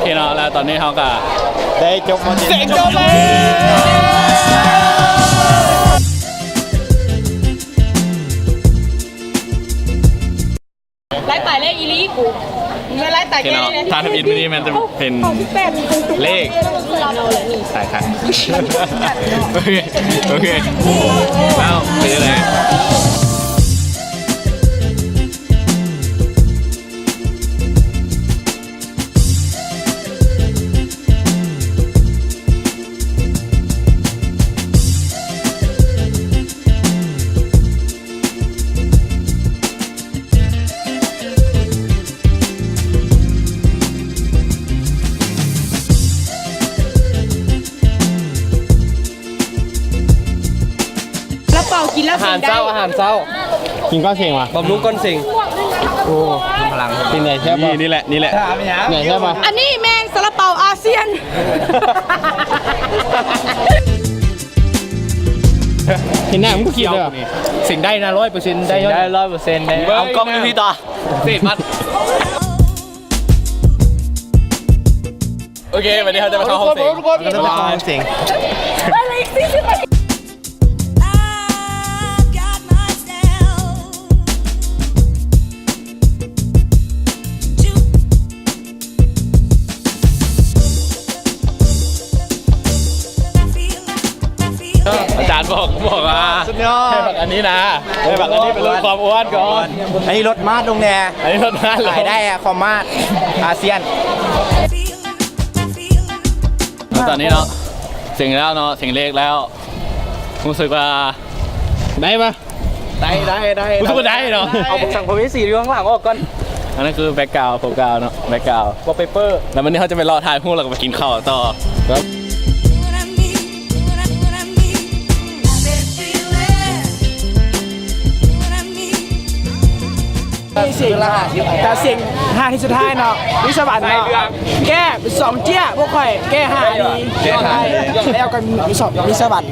ເຄເນາະ ແລ້ວຕອນນີ້ເຮົາກໍໄດ້ຈົບມາ ເສັງຈົບແລ້ວ ໄລ່ຕາຍເລກອີ່ຫຼີກູ ແມ່ນໄລ່ຕາຍແກ່ເລີຍ. ຖ້າທຳອິດມື້ນີ້ແມ່ນຈະເປັນເລກ ໃຊ່ ໂອເຄ ໂອເຄ ແລ້ວເປັນຈັ່ງໃດ? ລາວເປົ່າກິນແລ້ວ ອາຫານເຊົ້າ ອາຫານເຊົ້າ ກິນກ່ອນເສັງຫວາ? ບຳລຸງກ່ອນເສັງ. ໂອ້ ມີພະລັງ. ເປັນໄງ ແຊບບໍ່? ນີ້ ນີ້ແຫຼະ ນີ້ແຫຼະ ແຊບບໍ່? ອັນນີ້ແມ່ນຊາລາເປົາອາຊຽນ. ເຫັນໜ້າມັນກໍຄິດເລີຍ ເສັງໄດ້ນະ ຮ້ອຍເປີເຊັນ ໄດ້ ໄດ້ຮ້ອຍເປີເຊັນ ໄດ້. ເອົາກ້ອງຢູ່ພີ້ຕໍ່ ເສດມັດ. ໂອເຄ ວັນນີ້ເຮົາຈະໄປເຂົ້າຫ້ອງເສັງ ທຸກຄົນ ທຸກຄົນ ເຮົາຈະໄປເຂົ້າຫ້ອງເສັງ. I've got myself to ອາຈານບອກ ບອກວ່າ ສຸດຍອດ ໃຫ້ບັກອັນນີ້ນະ ໃຫ້ບັກອັນນີ້ໄປຫຼຸດຄວາມອ້ວນກ່ອນ. ອັນນີ້ລົດມາດລົງແດ່ ອັນນີ້ລົດມາດລົງ ຂາຍໄດ້ອະ ຄວາມມາດອາຊຽນ. ຕອນນີ້ເນາະ ເສັງແລ້ວເນາະ ເສັງເລກແລ້ວ ຮູ້ສຶກວ່າໄດ້ປະ? ໄດ້ ໄດ້ ໄດ້ ຮູ້ສຶກວ່າໄດ້ເນາະ. ເອົາສັມພະເວສີຢູ່ຂ້າງຫຼັງອອກກ່ອນ. ອັນນັ້ນຄືແບັກກຣາວ ໂຟກຣາວເນາະ ແບັກກຣາວ ວອລເປເປີ. ແລ້ວວັນນີ້ເຮົາຈະໄປເລາະຖ່າຍຮູບ ແລ້ວກໍໄປກິນເຂົ້າຕໍ່. ເສັງ ຕາເສັງຫ້າທີສຸດທ້າຍເນາະ ມີສະຫວັນເນາະ. ແກ້ສອງເຈ້ຍ ພວກຂ້ອຍແກ້ຫ້າອັນນີ້ ແກ້ຫ້າ ແລ້ວກໍມີສອງ ມີສະຫວັນ.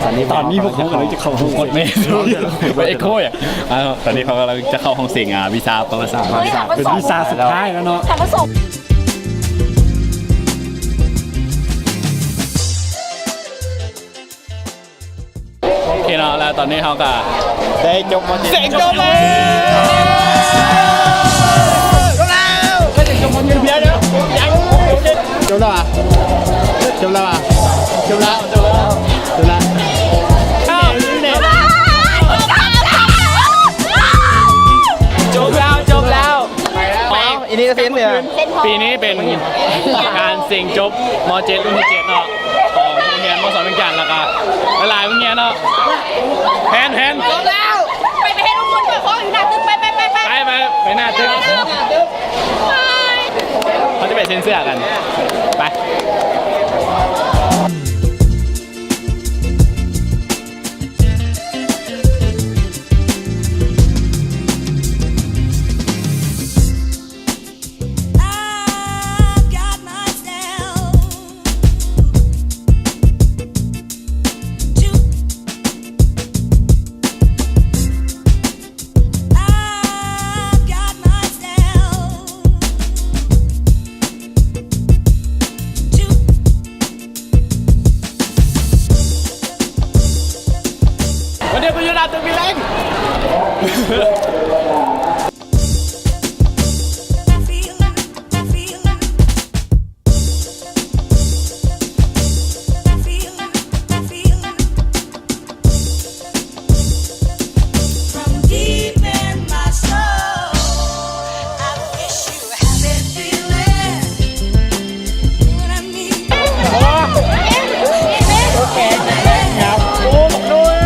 ຕອນນີ້ ຕອນນີ້ພວກເຮົາກຳລັງຈະເຂົ້າຫ້ອງ ກົດແມ່ນ ເອັກໂຄ ອ່ະ. ຕອນນີ້ເຂົາກຳລັງຈະເຂົ້າຫ້ອງເສັງ ອ່າ ວິຊາປະຫວັດສາດ ເປັນວິຊາສຸດທ້າຍແລ້ວເນາະ. ໂອເຄເນາະ ແລ້ວຕອນນີ້ເຮົາກໍໄດ້ຈົບມາ ເສັງຈົບແລ້ວ ຈົບແລ້ວ ຈົບແລ້ວ ຈົບແລ້ວ ຈົບແລ້ວ ຈົບແລ້ວ ຈົບແລ້ວ ຈົບແລ້ວ. ອໍ ອີນີ້ກໍເຊັນເນຍ ປີນີ້ເປັນການເສັງຈົບ ມໍເຈັດ ລຸ້ນທີເຈັດເນາະ ຂອງໂຮງຮຽນ ມໍສອງ ວຽງຈັນ ແລ້ວກໍຫຼາຍໆໂຮງຮຽນເນາະ. ແພນ ແພນ ຈົບແລ້ວ ໄປ ໄປເຮັດອຸບົນເຈົ້າຂອງຢູ່ໜ້າຕຶກ ໄປ ໄປ ໄປ ໄປ ໄປ ໄປໜ້າຕຶກ ເຮົາຈະໄປເຊັນເສື້ອກັນ ໄປ. I've got myself to I've got myself to ໂອ້ ບັກໂດຍ.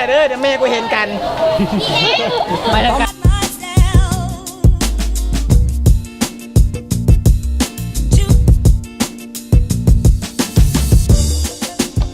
ເດີ ດຽວແມ່ກູເຫັນກັນ ໄປນຳກັນ.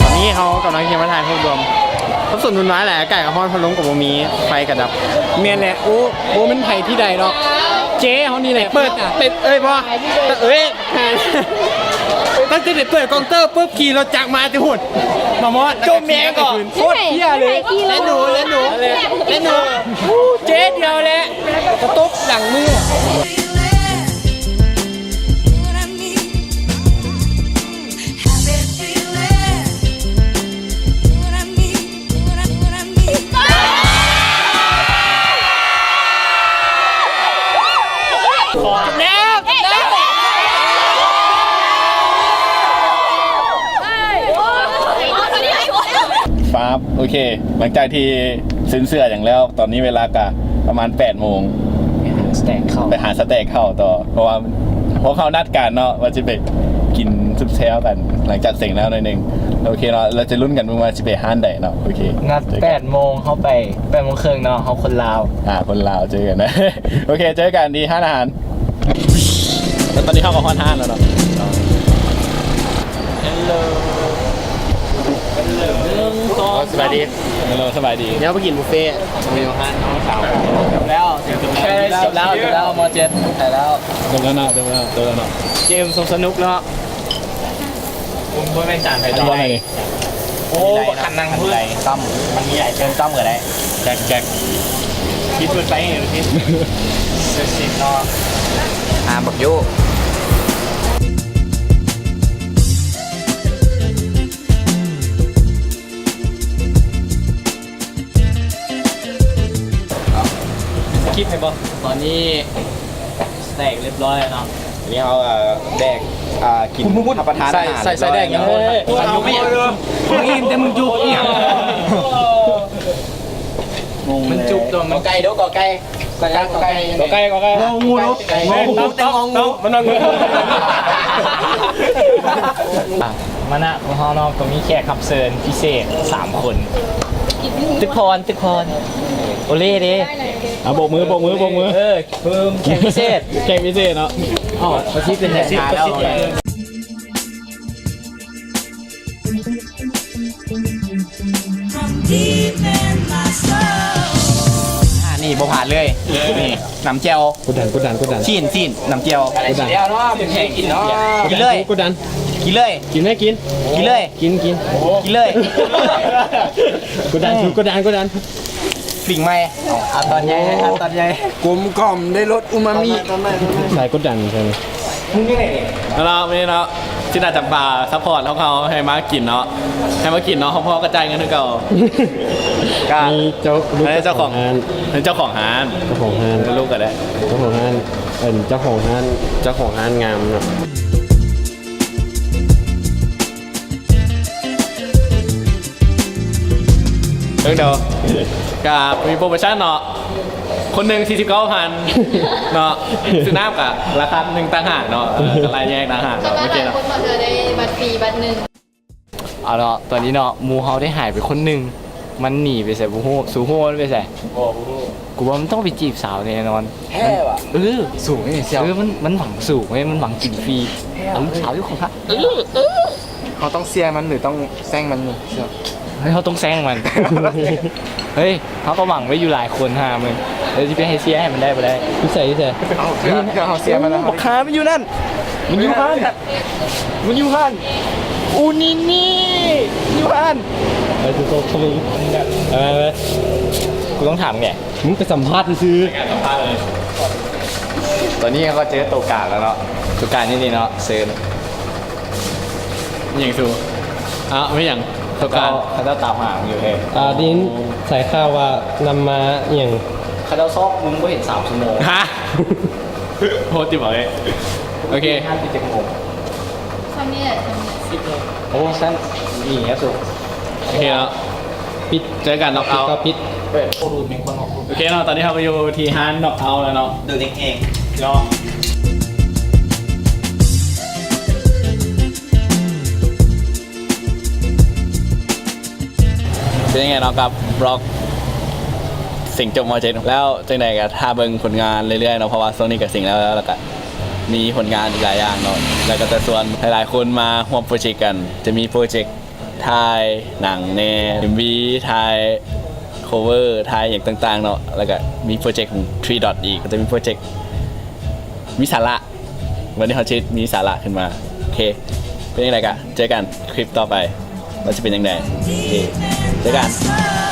ຕອນນີ້ເຮົາກຳລັງຈະມາຖ່າຍຮູບລວມ ເພາະຝົນມັນມາແຫຼະ ອາກາດກໍຮ້ອນ ພັດລົມກໍບໍ່ມີ ໄຟກໍດັບ. ແມ່ນແຫຼະ ໂອ້ ບໍ່ແມ່ນໃຜທີ່ໃດດອກ ເຈ້ເຮົານີ້ແຫຼະ ເປີດ ເປັນ ເອີຍ ບໍ່ ເອີຍ ຕັ້ງແຕ່ໄດ້ເປີດກອງເຕີປຶບ ຂີ່ລົດຈັກມາແຕ່ພຸ້ນ ມາມອດ ຈົມແມງກໍ ໂຄດເພຍເລີຍ ແລະໜູ ແລະໜູ ແລະໜູ ເຈ້ດຽວແຫຼະ ກະຕົບຫຼັງມື. ຟັບ ໂອເຄ ຫຼັງຈາກທີ່ ຊື້ເສື້ອຫຍັງແລ້ວ ຕອນນີ້ເວລາກະປະມານແປດໂມງ ໄປຫາສະເຕັກເຂົ້າ ໄປຫາສະເຕັກເຂົ້າຕໍ່ ເພາະວ່າພວກເຮົານັດກັນເນາະ ວ່າຊິໄປກິນຊຸບແຊວກັນ ຫຼັງຈາກເສັງແລ້ວໜ້ອຍໜຶ່ງ. ໂອເຄເນາະ ເຮົາຈະລຸ້ນກັນເບິ່ງວ່າຊິໄປຮ້ານໃດເນາະ. ໂອເຄ ນັດແປດໂມງ ເຮົາໄປແປດໂມງເຄິ່ງເນາະ ເຮົາຄົນລາວ ອ່າ ຄົນລາວ ເຈີກັນນະ. ໂອເຄ ເຈີກັນທີ່ຮ້ານອາຫານ ແລ້ວຕອນນີ້ເຮົາກໍຮອດຮ້ານແລ້ວເນາະ. ເຮັລໂລ ເຮັລໂລ ໜຶ່ງ ສອງ ສະບາຍດີ ເຮັລໂລ ສະບາຍດີ. ເຮົາໄປກິນບຸບເຟ ຢູ່ຮ້ານນ້ອງສາວ ຈົບແລ້ວ ຈົບແລ້ວ ຈົບແລ້ວ ມໍເຈັດ ໄດ້ແລ້ວ ຈົບແລ້ວເນາະ ຈົບແລ້ວ ຈົບແລ້ວເນາະ. ເກມສົມສະໜຸກເນາະ ບໍ່ແມ່ນຈານໃຜຈານໃດ. ໂອ້ ບັກຄັນນັ່ງພຸ້ນ ຕ້ອມ ມັນມີຫຼາຍເຊີນ ຕ້ອມກໍໄດ້ ແຈັກ ແຈັກ ປິດເປີດໄຟໃຫ້ດູຊິ ເປີດເຊັກເນາະ ອາ ບັກໂຢ ສະກິບໃຫ້ບໍ່? ຕອນນີ້ສະເຕັກຮຽບຮ້ອຍແລ້ວເນາະ ອັນນີ້ເຮົາກໍແດກ ອ່າ ກິນ ຮັບປະທານອາຫານ ໃສ່ ໃສ່ແດກຫຍັງ ເອີຍ ມັນຢູ່ ມຶງອີ່ມແຕ່ມຶງຈຸກອີ່ຫຍັງ ມັນຈຸກຕົວ ມັນ ກ.ໄກ່ເດີ້ ກ.ໄກ່ ກ.ໄກ່ ກ.ໄກ່ ກ.ໄກ່ ກ.ໄກ່ ງໍ ງໍ ງໍ ງໍ ງໍ ງໍ ງໍ ງໍ ມານະ ຂອງເຮົາເນາະ ກໍມີແຂກຮັບເຊີນພິເສດສາມຄົນ ຕຶກພອນ ຕຶກພອນ ໂອເລ່ເດ້ ອ່ະ ໂບກມື ໂບກມື ໂບກມື ເອີ ເພີ່ມ ແຂກພິເສດ ແຂກພິເສດເນາະ ເອົາ ປະຊິດເປັນແຂກ ປະຊິດ ປະຊິດ ອ່າ ນີ້ບໍ່ພາດເລີຍ ນີ້ ນ້ຳແຈ່ວ ກົດດັນ ກົດດັນ ກົດດັນ ຊີ້ນ ຊີ້ນ ນ້ຳແຈ່ວ ກົດດັນ ກິນເລີຍ ກົດດັນ ກິນເລີຍ ກິນແມ່ ກິນ ກິນເລີຍ ກິນ ກິນ ກິນເລີຍ ກົດດັນ ກົດດັນ ກົດດັນ ປີ້ງໃໝ່ ເອົາ ເອົາຕອນໃຫຍ່ ເອົາຕອນໃຫຍ່ ກົມກ່ອມ ໄດ້ລົດອູມາມິ ສາຍກົດດັນ ໃຊ່ ເນາະ ມື້ນີ້ເນາະ ຊິໜ້າຈຳປາ ຊັບພອດພວກເຮົາໃຫ້ມາກິນເນາະ ໃຫ້ມາກິນເນາະ ເຮົາ ເຮົາກໍຈ່າຍເງິນຄືເກົ່າ ກະ ເຈົ້າ ເຈົ້າຂອງຮ້ານ ເຈົ້າຂອງຮ້ານ ເຈົ້າຂອງຮ້ານ ເຈົ້າຂອງຮ້ານ ເຈົ້າຂອງຮ້ານ ເອີ້ນ ເຈົ້າຂອງຮ້ານ ເຈົ້າຂອງຮ້ານງາມເນາະ. ເອີ ເດີ ກະມີໂປຣໂມຊັນເນາະ ຄົນໜຶ່ງສີ່ສິບເກົ້າພັນເນາະ ຊື້ນ້ຳກະລາຄາໜຶ່ງຕ່າງຫາກເນາະ ເອີ ກະລາຍແຍກຕ່າງຫາກເນາະ ໂອເຄເນາະ ຄົນມາເທື່ອໄດ້ບັດຟຣີບັດໜຶ່ງ ເອົາເນາະ ຕອນນີ້ເນາະ ໝູ່ເຮົາໄດ້ຫາຍໄປຄົນໜຶ່ງ ມັນໜີໄປໃສບໍ່ຮູ້ ສູຮູ້ມັນໄປໃສ? ບໍ່ ບໍ່ຮູ້ ກູວ່າມັນຕ້ອງໄປຈີບສາວແນ່ນອນ ແທ້ຫວາ? ເອີ ສູງນີ້ ເອີ ມັນ ມັນຫວັງສູງເວີຍ ມັນຫວັງກິນຟຣີ ເອີ ສາວຢູ່ຂອງຂ້າ ເອີ ເອີ ເຮົາຕ້ອງເຊຍມັນ ຫຼືຕ້ອງແຊ່ງມັນ? ເຮົາຕ້ອງແຊ່ງມັນ ເຮີ້ຍ ເຮົາກໍຫວັງໄວ້ຢູ່ຫຼາຍຄົນຫາມຶງ ແລ້ວຊິໄປໃຫ້ເຊຍໃຫ້ມັນໄດ້ບໍ່ໄດ້ ຢູ່ໃສ ຢູ່ໃສ? ເອົາ ເຮົາເຊຍມັນ ໂອ້ ບັກຫາມັນຢູ່ນັ້ນ ມັນຢູ່ຫັ້ນ ມັນຢູ່ຫັ້ນ ອູນີນີ ມັນຢູ່ຫັ້ນ ໄປ ໄປ ໄປ ກູຕ້ອງຖາມແດ່ ມຶງໄປສຳພາດຊື່ໆ ຕອນນີ້ເຮົາກໍເຈີໂຕການແລ້ວເນາະ ໂຕການຢູ່ນີ້ເນາະ ເຊີນ ອີ່ຫຍັງສູ? ອ້າວ ແມ່ນຫຍັງ? ໂຕການ ເຂົາເຈົ້າຕາມຫາຢູ່ເດ້ ອ່າ ໄດ້ຍິນສາຍຂ່າວວ່ານຳມາອີ່ຫຍັງ ເຂົາເຈົ້າຊອກມຶງບໍ່ເຫັນສາມຊົ່ວໂມງ ຮະ? ໂຫດຈິບໍ່ເອີຍ ໂອເຄ ງານປິດຈັກໂມງ? ຊ່ຳນີ້ແຫຼະ ຊ່ຳນີ້ ສິບໂມງ ໂອ້ ຊັ້ນ ນີ້ແລ້ວສຸ ໂອເຄເນາະ ປິດ ເຈີກັນ ນັອກເອົາ ປິດກໍປິດ ເປີດ ໂອ້ ດູດແມ່ງຄົນອອກ ໂອເຄເນາະ ຕອນນີ້ເຮົາກໍຢູ່ທີ່ຮ້ານນັອກເອົາແລ້ວເນາະ ດູດແຮງໆ ເນາະ. ເປັນຍັງໄງເນາະກັບບລັອກເສັງຈົບ ມ.ເຈັດ ແລ້ວ ຈັ່ງໃດກໍຖ້າເບິ່ງຜົນງານເລື້ອຍໆເນາະ ເພາະວ່າຊ່ວງນີ້ກໍເສັງແລ້ວ ແລ້ວກໍມີຜົນງານອີກຫຼາຍຢ່າງເນາະ ແລ້ວກໍຈະຊວນຫຼາຍໆຄົນມາຮ່ວມໂປຣເຈັກກັນ ຈະມີໂປຣເຈັກຖ່າຍໜັງແດ່ ເອັມວີ ຖ່າຍ cover ຖ່າຍຫຍັງຕ່າງໆເນາະ ແລ້ວກໍມີໂປຣເຈັກຂອງ Three Dot ອີກ ກໍຈະມີໂປຣເຈັກມີສາລະ ວັນນີ້ເຮົາຈະມີສາລະຂຶ້ນມາ ໂອເຄ ເປັນຈັ່ງໃດກໍເຈີກັນຄລິບຕໍ່ໄປ ວ່າຈະເປັນຈັ່ງໃດ ໂອເຄ ເຈີກັນ.